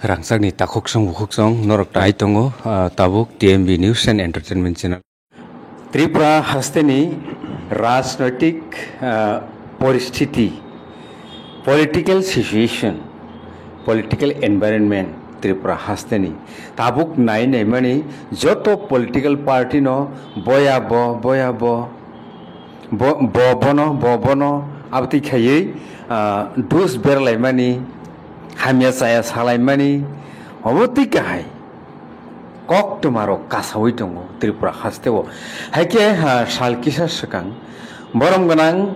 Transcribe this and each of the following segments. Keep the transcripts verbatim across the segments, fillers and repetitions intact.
Rangchakni takhuk song bukhuk song norok tai tongo, ah, tabuk T M B News and Entertainment Channel. Tripura hasteni rajnoitik, ah, poristiti, political situation, political environment Tripura hasteni tabuk nai naimani joto political party no boya bo, boya bo, bo, bo bono, bo bono abtwi khaiwi, ah, dus berlaimani, hamya chaya salaimani, obo twi kahai. Koktwmarok kasaui tongo Tripura hasteo. Haikhe, ha, sal kisa swkang borom gwnang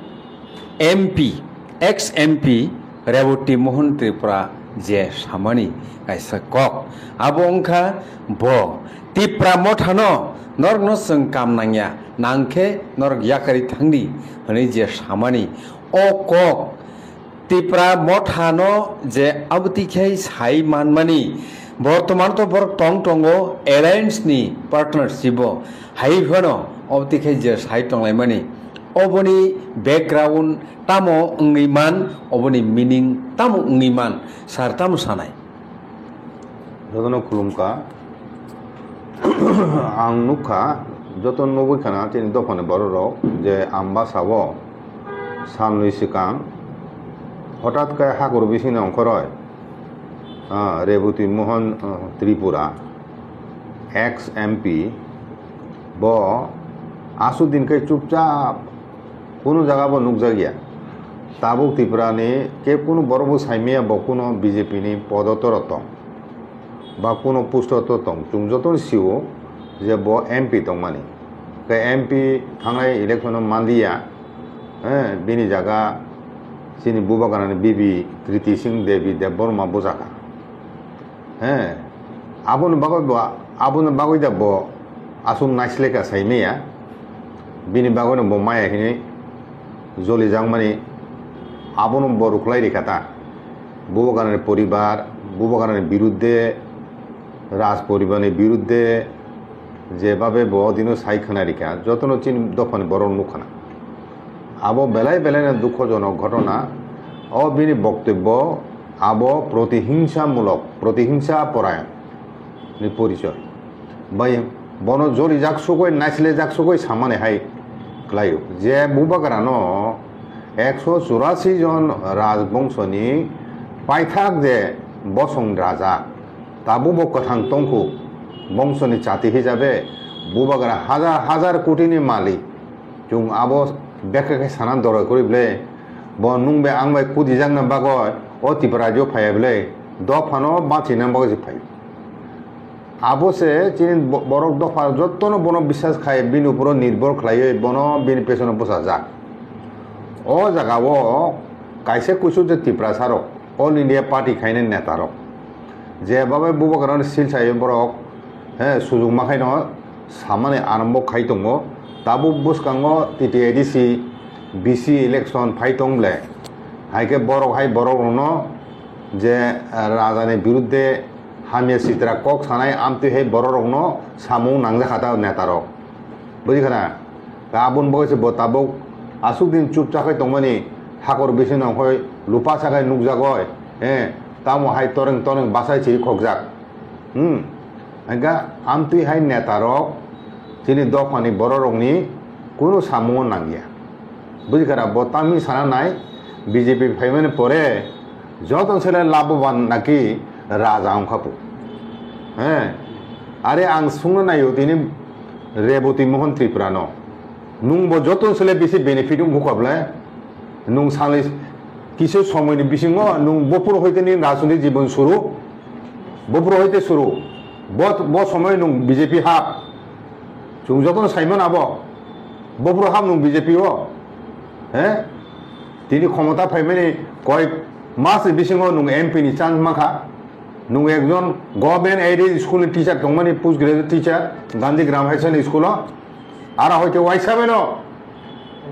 M P, ex M P Reboti Mohan Tripura je samani kaisa kok, abo wngkha bo Tipra mothano norokno chwng kam nangya, nangkhe norok yakarwi thangdi hwnwi je samani o kok Tipra mothano je abtwi khe sai manmani, bortoman to borok tong tongo alliance ni partnership o, hai phano abtwi khe je sai tonglaimani, oboni background tamo wngwi man, oboni meaning tamo wngwi man, sir tamo sanai? Jotono khulumkha. Ang nukha, joto nugwi khana chini dophani bororok je Ambasa o salnwi swkang hothat khe hakhor bisingni ongkhorwi, ah, Reboti Mohan, ah, Tripura, ex M P, bo aswk din khe chupchap kunu jaga bo nukjakya. Tabuk Tripura ni khe kunu borok bo saimaya bo kunu B J P ni podoto rok tong. Ba kuno post o to tong, chwng jotono sio je bo M P tongmani. Khe M P thangnai election o manliya, eh, bini jaga chini Bubagrani bibi Kriti Singh Devi Debbarma bujaka. Eh, aboni bagwi bo, aboni bagwi da bo aswk naisleka saimaya, bini bagwino bo maya hinwi jolijakmani abono bo rwkhlai rikha ta. Bubagrani poribar, Bubagrani birudde, Raj poribarni birudde, jebabe bo dino sai khwna rikha, jotono chini dophani borok nukha na. Abo belai belai no dukhojonok ghotona. O bini boktobbo abo protihingshamulok, protihingsa porayon ni porichoi. Bai bono jolijak sugoi, naislejak sugoi samani hai khlaio. Je Bubagrano ekso churasi jon rajbongshoni paithak je bosong raja, tabukbo kwthang tongkhu bongsoni chati hisabe Bubagra hajar hajar kotini malik. Chwng abo bekha khe sana doroi kwrwi ble, bo nwng bai ang bai kudijakna bagwi o Tipra rajyo phaiya ble, dophano bachina bagwi se phaio. Abo se chini bo-, borok dopha jotono bono biswas khai, bini uporo nirbhor khlaiwi bono bini pesono bwchajak. O jaga o kaisa kuisu je Tiprasa rok, All India Party khainai neta rok, je babai Bubagrano sil saio borok, he, sujung ma khaino samani arambo khai tongo. Tabuk bwskango T T A D C, B C election phai tong ble. Hai khe borok hai borok rokno je, eh, rajani birudde hamya sitra kok sanai amtwi hai borok rokno samung nangjak kha ta neta rok. Bujikha na? Ka aboni bagwi se bo tabuk aswk din chup chakhai tongmani, hakor bisingo hoi lupa sakhai nukjagoi, eh, tamo hai toreng toreng bachai chiri khokjak. Hmm. Hingkha amtwi hai neta rok chini dophani borok rokni kunu samungo nangya. Bujikha na? Bo tamni sana nai, B J P phaimani pore joto sele laboban naki raja wngkha pu. He. Are ang sungna naio tini Reboti Mohan Tripura no. Nwng bo joto sele bisi benefit wngkha ble. Nwng salni kisa somoini bisingo nwng bopro hoite ni rajniti jibon suru. Bopro hoite suru. Bo, bo somoi nwng B J P hap. Chwng jotono saimano abo. Bopro hap nwng B J P o. He? Tini khomota phaimani koyek mas ni bisingo nwng M P ni chance mankha. Nwng ekjon government aided school ni teacher tongmani, post graduate teacher, Gandhi Gram High School ni school o. Aro hoite waisa beno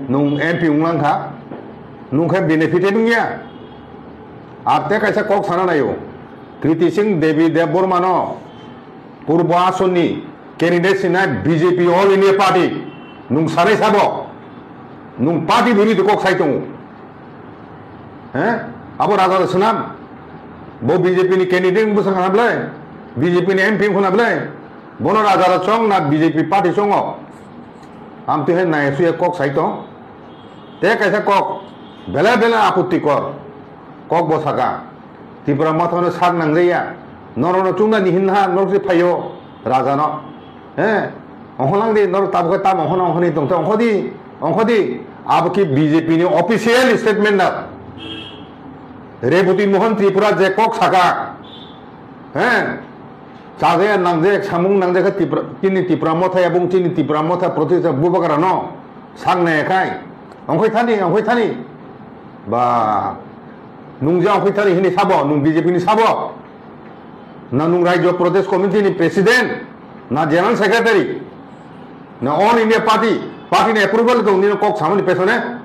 nwng M P wnglang kha. Nwng khe benefited wngya. Ar te kaisa kok sana naio. Kriti Singh Devi Debbarma no Purbo Asonni candidate sinai B J P All India Party. Nwng sanai sabo. Nwng party bini kok sai tongo. He? Abo raja da swnam. Bo B J P ni candidate bwsang khana bwlai, B J P ni M P khana bwlai, bono raja rok chong na B J P party chongo. Amtwi hai nai suya kok sai tong. Te kaisa kok, bela bela aputti kor. Kok bo saka. Tipra Motha no sak nangjaya. Norok no chungna ni hinha norok se phaio raja no. He, ongkho lang di, norok tabuk khe tam ongkho na ongkho ni tong te ongkho di, ongkho di. Abo ki B J P ni official statement na. Reboti Mohan Tripura je kok saka, he, chajaya nangjak, samung nangjak khe Tipra, chini Tipra Motha ebong chini Tipra Motha protista bubagra no sak nai khai. Ongkhoi thani, ongkhoi thani. Ba, nung je ongkhoi thani hini sabo, nung B J P ni sabo. Na nung Rajya Pradesh Committee ni President, na General Secretary, na All India Party, party ni approval tong nini kok samani pesone.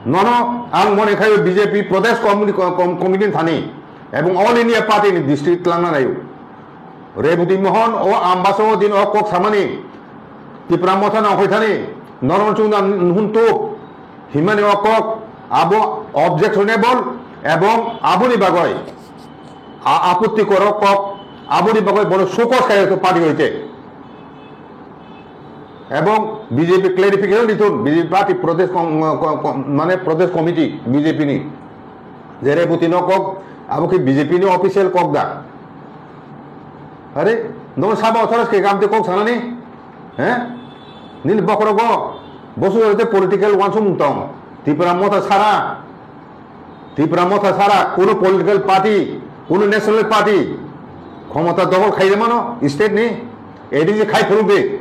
Nono ang mone khayo B J P Pradesh Committee, Com-, Com-, Committee thani, ebong All India Party ni district langna nayo. Reboti Mohan o Ambasa o din o kok samani, Tipra Motha no hoi thani, nono chungna nuhun tuk, himani o kok abo objectionable ebong aboni bagoi a-, aputti korok kok aboni bagoi bono sukos khayo to party hoite. Ebong B J P clarification ditun, B J P party Pradesh Con-, Con-, Con-, mane Pradesh Committee B J P ni je Reboti no kok abo khe B J P ni official kok da. Are, no sabo othoros ke gamte kok sanani? He? Nini bokhorogo bosu joto political wansukmung tong. Tipra Motha sara, Tipra Motha sara kuno political party, kuno national party khomota dokhol khaide mano state ni. Edi je khai phunuk di.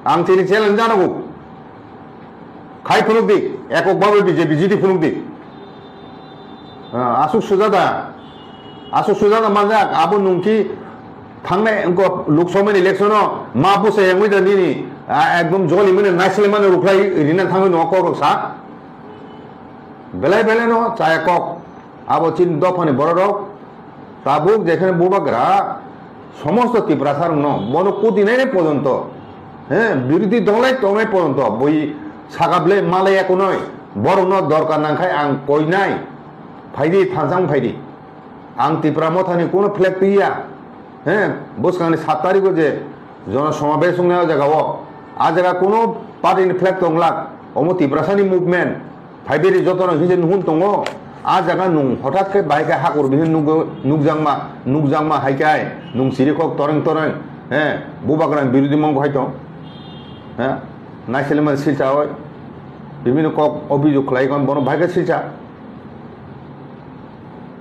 Ang tini challenge janago. Khai phunuk di, ekok babu B J P G D phunuk di. Ah, asuk sujada, asuk sujada manjak, abo nungki thangnai wngkha Lok Sabha ni election o ma busa yangwi da nini, ah, ekdom joli mani naisle mani ruklai rina thangwi no kok rok sa. Belai belai no chaya kok, abo chini dopha ni borok rok. Tabuk jekhane bubagra somosto Tiprasa rokno bono kudinai porjonto, he, birodhi dolai tongnai porjonto bui saka ble malaya kunoi, borokno dorkar nangkhai ang koinai, phaidi thansang phaidi. Ang Tipra Mothani kuno flag twiya, he, bwskangni sat tarikh o je jono somabesh wngnai o jaga o, a jaga kuno party ni flag tonglak, omo Tiprasani movement. Phaiberi jotono hinse nuhun tongo, a jaga nung hothat khe bahai khe hakur bihih nukgo-, nukjakma, nukjakma hai khe ai, nung siri kok toreng toreng, he, bubagrang birodhi mongo hai tong, he, naiselima silcha oi, bibhinno kok obhijog khlai khe bono bahai khe silcha.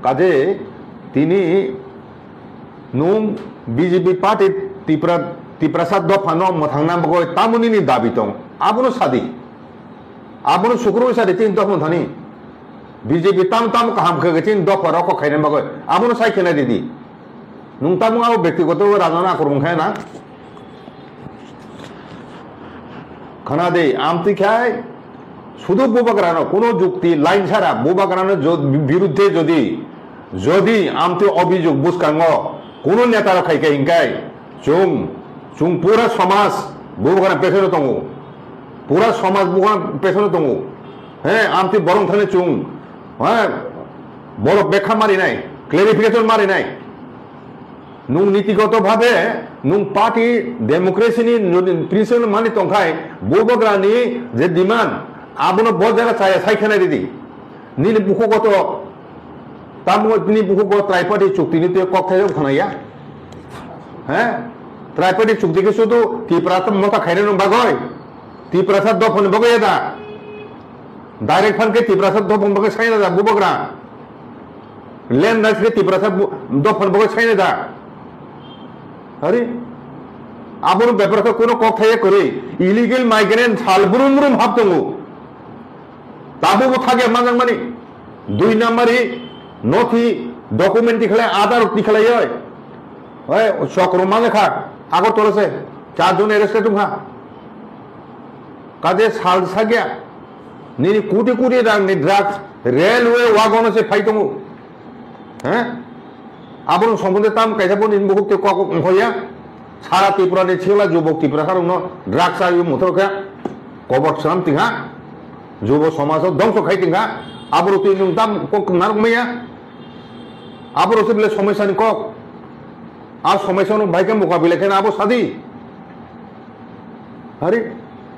Kaje tini nung B J P party Tipra, Tiprasa dophano mwthangna bagwi tamo nini dabi tong, abono sadi. Abono sukrubwi sa di, chini dopha thani. B J P tam tam kaham khe chini dopha rok kok khaina bagwi. Abono sai khena di di. Nung tamo abo bektigoto rajana akromon khe na. Khana de, amtwi khai sudu bubagrano kuno jukti line sara bubagrano jo-, biruddhe jodi, jodi amtwi obhijog bwskango kuno neta rok khai khe hinkai, Chwng, chwng pura somaj bubagrang pesono tongo. Pura somaj bubagrang pesono tongo. He, amtwi borok thani chwng, he, borok bekha marinai, clarification marinai. Nung nitigoto bhabe, nung party democracy ni nung principle mani tongkhai, bubagrani je demand, abono bo jaga chaya sai khenai ridi. Nini bukhugo to, tamo nini bukhugo Triparty chukti ni twi kok thai khwnaya? He? Triparty chukti khe sudu Tiprasa motha khaina nung bagoi? Tiprasa dophani bagoi ya da? Direct fund khe Tiprasa dophani bagoi saina da bubagra? Land rights khe Tiprasa bu-, dophani bagoi saina da? Hari? Abono bepar khe kuno kok thai kwrwi. Illegal migrant sal brum brum hap tongo. Tabukbo thakya manjakmani. Dui nambari nothi document tikhlai, Aadhaar tikhlai oi. Oi, chokro manjakha, Agartala se, char jon arrested wngkha. Kaje sal sakya, nini koti koti rangni drugs railway wagon se phai tongo. He? Abono sombonde tam kaisa bo nini bukhuk tei kok ongkhoya. Sara Tripura ni chwla jubok Tiprasa rokno drugs ayo mothor khe kobor swnam tingha. Jubo somajo dongso khai tingha. Aboro twi nwng tam kok narwk maya. Aborok se bile somosa ni kok. A somosa no bai khe mukabila khe abo sadi. Hari,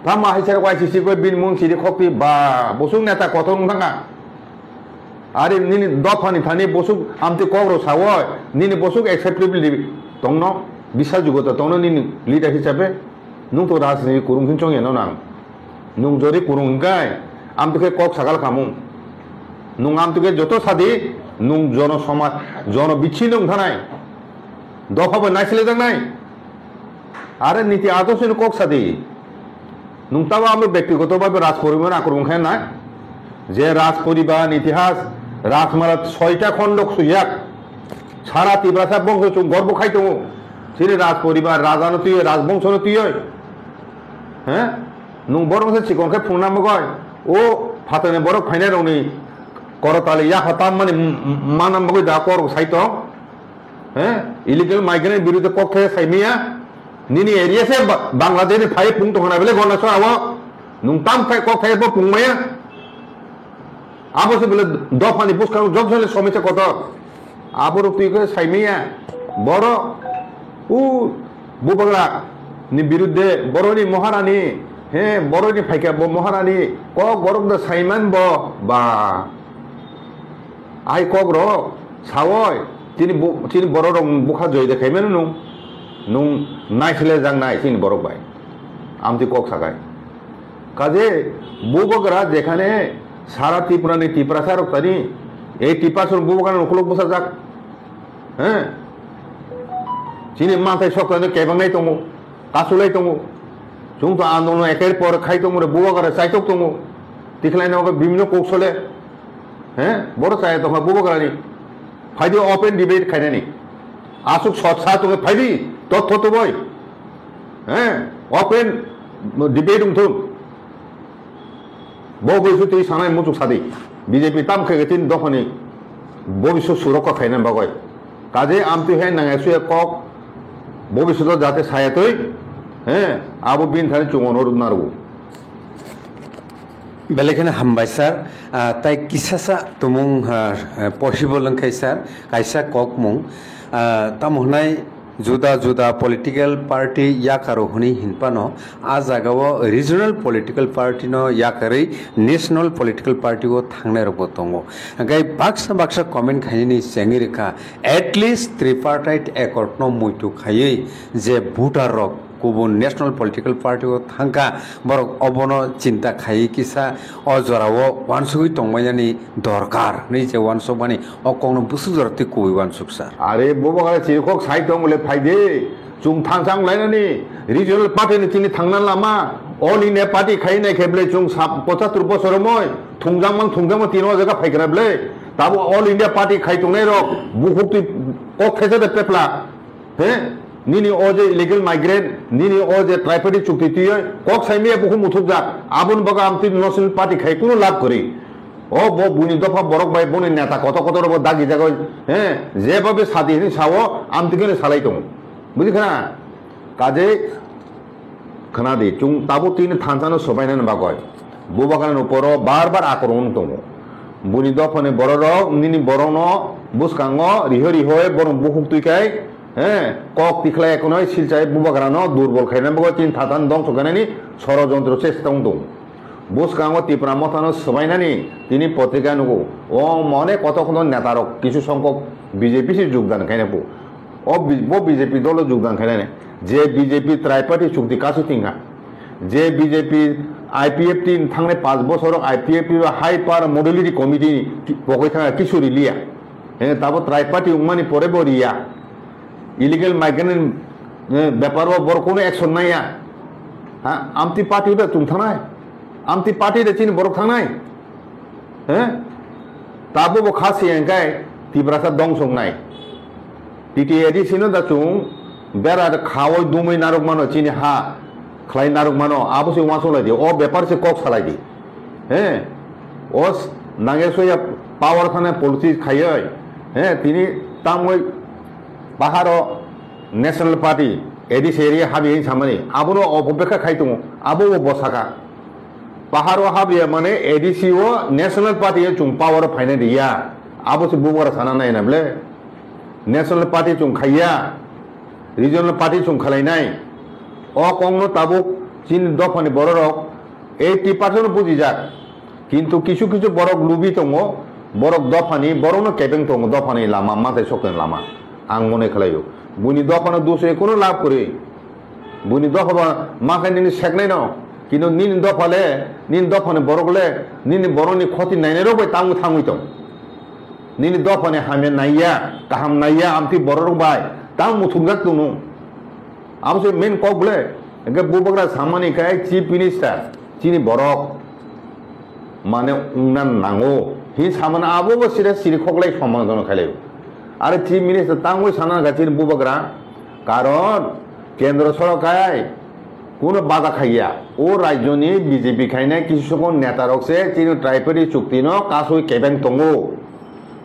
tamo hai sara Y C C koi bin mung sidi khokti ba, bosong neta kotor wng thangkha. Ari nini dophani thani bosuk amtwi kok rw sawoi, nini bosuk acceptability tongno, bisajugota tongno nini leader hisabe, nwng to rajniti kurung hin chongya no nang. Nwng jori kurung hinkai, amtwi khe kok sakal khamung. Nwng amtwi khe joto sadi, nwng jono somaj, jono bichino wng thanai. Dopha bai naisile jaknai. Are niti adorsho ni kok sadi. Nwng tabo amo bektigoto bhabe Raj poribar akromon khe na. Je Raj poribar itihas, Rajmala soita khondok suyak. Sara Tiprasa bongso chwng gorbo khai tongo. Chini Raj poribar, raja no twiwi, Raj bongso no twiwi. He? Nwng borok se chikon khe phungna mogoi. O phatani borok phainai rokni korotali yakha tam mani m-, m-, mana mogoi da kok sai tong. He? Illegal migrant birudhe kok thai sai maya. Nini area se Ba-, Bangladesh ni phai pung tong hana bele gona so awo. Nwng tam thai kok thai bo pung maya. Abo se bele dophani buskang jok jole somecha kotor. Abo rok twi khe sai maya. Boro u bubagra ni birudhe boroni Maharani. He, boroni phaikha bo Maharani. Kok borok da saiman bo ba. Ai kok rok sawoi, chini bo-, chini borok rok bukha joi de khaimano nung, nung naisile jang nai chini borok bai. Amtwi kok sakai. Kaje bubagra jekhane sara Tripura ni Tiprasa rok tani, ei Tiprasa rok bubagra ni ukulok bwsajak. He? Chini manthai sok tani kebang nai tongo, kasulai tongo. Chwng to andolon eker por khai tongo re, bubagra chaitok tongo. Tikhlai no bimno kok sole. He? Boro chaya tongkha bubagrani. Phaidi open debate khainani. Aswk sot sa tongwi phaidi, totho tuboi. He? Open debate wngthung. Bo bwswtwi sanai muchuk sadi. B J P tam khe tin dophani bobiswt surokha khaina bagwi. Kaje amtwi hai nangya suya kok bobiswt jate saya twi. He? Abo bini thani chungo no rwna rwo. Belai kheno hambai sir. Ah, tai kisasa tumung, ah, ah, possible wngkhai sir, kaisa kokmung. Ah, tamo hwnai juda juda political party yakaro hwnwi hinphano, ah jagao regional political party no yakarwi national political party o thangnai rokbo tongo. Hwnkhe baksa baksa comment khainani chengwi rwkha, at least tripartite accord no muitu khaiwi je voter rok kubun national political party o thangkha, borok obono chinta khaiwi kisa o jorao uansugwi tongbainani dorkar hwnwi je uansukmani o kokno bwswk jora twi kubui uansuk sir. Are bubagra chirikhok sai tong le phaide, chwng thansa wng lainani regional party ni chini thangna lama, all India party khai nai khe ble chwng sab pochatur bosor moi thungjang mang thungjang mang tino jaga phai kra ble, tabo all India party khai tongnai rok bukhuk twi kok thaisa de pepla. He? Nini o je illegal migrant, nini o je tripartite chukti twiwi kok saimaya bukhuk muthukjak, aboni bagwi amtwi national party khai kunu lab kwrwi. O bo buini dopha borok bai boni neta kotor kotor bo dagi jagoi, he? Jeba be sadi hini sao amtwi kene salai tongo. Buji khana? Kaje khana di, chwng tabuk tini thansa no sobainani bagwi. Bubagra no poro bar bar akromon tongo. Buini dophani borok rok nini borok no bwskango riho riho borok bukhuk twi kai, He, kok tikhlai ekonoi silchai bubagrano durbol khaina bagwi chini thathan dongso khainani sorojontro chesta wng tongo. Bwskango Tipra Mothano swbainani tini potrika nugo. O mone kotor kotor netarok kisu songkok B J P se jogdan khaina po. O bi-, bo B J P dolo jogdan khainani. Je B J P triparty chukti kasu tingkha. Je B J P I P F T thangnai panch bosor I P F T ba High Power Modality Committee ni ki-, pogwi thangkha kisu riliya. He, tabo triparty wngmani pore bo riya. Illegal migrant ni, eh, bepar o borok kunu action naiya. Ha, amtwi party da chwng thangnai? Amtwi party da chini borok thangnai? He? Tabo bo kha se hwnkhe Tiprasa dongso wngnai. T T A D C no da chwng bera khaui dumui narwk mano chini ha. Khlai narwk mano, abo se uansuk lai di, o bepar se kok salai di. He? O s-, nangya soya power thana policy khaioi. He, tini tamoi paharo National Party, A D C area habi hin samani, abono opobekha khai tongo, abo bo bosaka. Paharo habiya mane A D C o National Party o chung power phaina diya, abo se bubagra sana nai na ble. National party chwng khaiya, regional party chwng khalainai. O kokno tabuk chini dophani bororok eighty percent bujijak. Kintu kisu kisu borok lubi tongo, borok dophani, borokno kebeng tongo, dophani lama, matai sokni lama. Ang mone khlaio. Buini dophano dusoi kuno lab kwrwi. Buini dopha ba ma khe nini seknai no. Kintu nini dopha le, nini dophani borok le, nini borokni khoti nainai rok bai tamo thangwi tong. Nini dophani hamya naiya, kaham naiya, amtwi borok rok bai tamo muthungjak tongno. Abo se main kok bole, hingke bubagra samani khe chief minister, chini borok. Mane wngna nango. Hin samano abo bo sire siri khoklai somadhan khailai. Are chief minister tangwi sana ga chini bubagra. Karon kendro sorokai kuno bada khaiya. O rajyoni B J P khainai kisu sokon neta rok se chini Tripuri chukti no kasui kebeng tongo.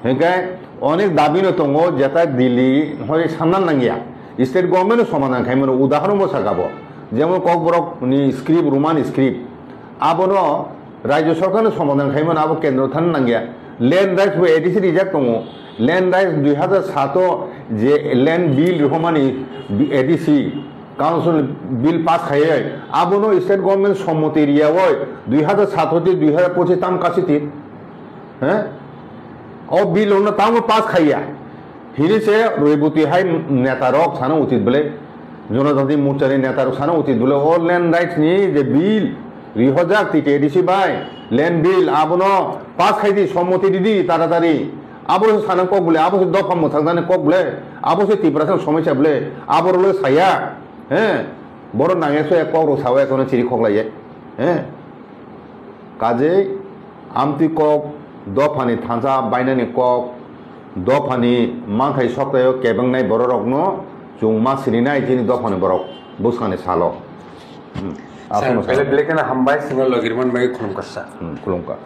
Hingke onek dabi no tongo jeta Delhi hoi samna nangya. State government no somadhan khaimano udahoron bo sakabo. Jemon Kokborok ni script, Roman script. Abono Rajya Sarkar no somadhan khaimano abo kendro thani nangya. Land rights bo A D C rijak tongo. Land rights dui hazar sato je land bill rihomani A D C council bill pass khaiye. Abono state government somoti riyawoi dui hazar sato te dui hazar pochis tam kasi tin. He? O bill ono tamo pass khaiya. Hini se rwibwtwi hai neta rok sana uchit bole, Jonojati Morcha ni neta rok sana uchit bole, o land rights ni je bill rihojak T T A D C bai, land bill abono pass khaidi, somoti didi taratari. Abo se sana kok bole, abo se dopha mwthang jani kok bole, abo se Tiprasa ni somosya bole, abo rok le saya. He? Boro nangya so kok rok sawi kono chiri khoklaiye. He? Kajei amtwi kok, dophani thansa bainani kok, dophani manthai soktaio kebengnai bororokno chwng ma sininai chini dophani borok bwskangni salo. Hmm. Sir, aswkno pele salo. Belai kheno hambai, chwngno logirman bagwi khulumkha, sir. Hmm, khulumkha.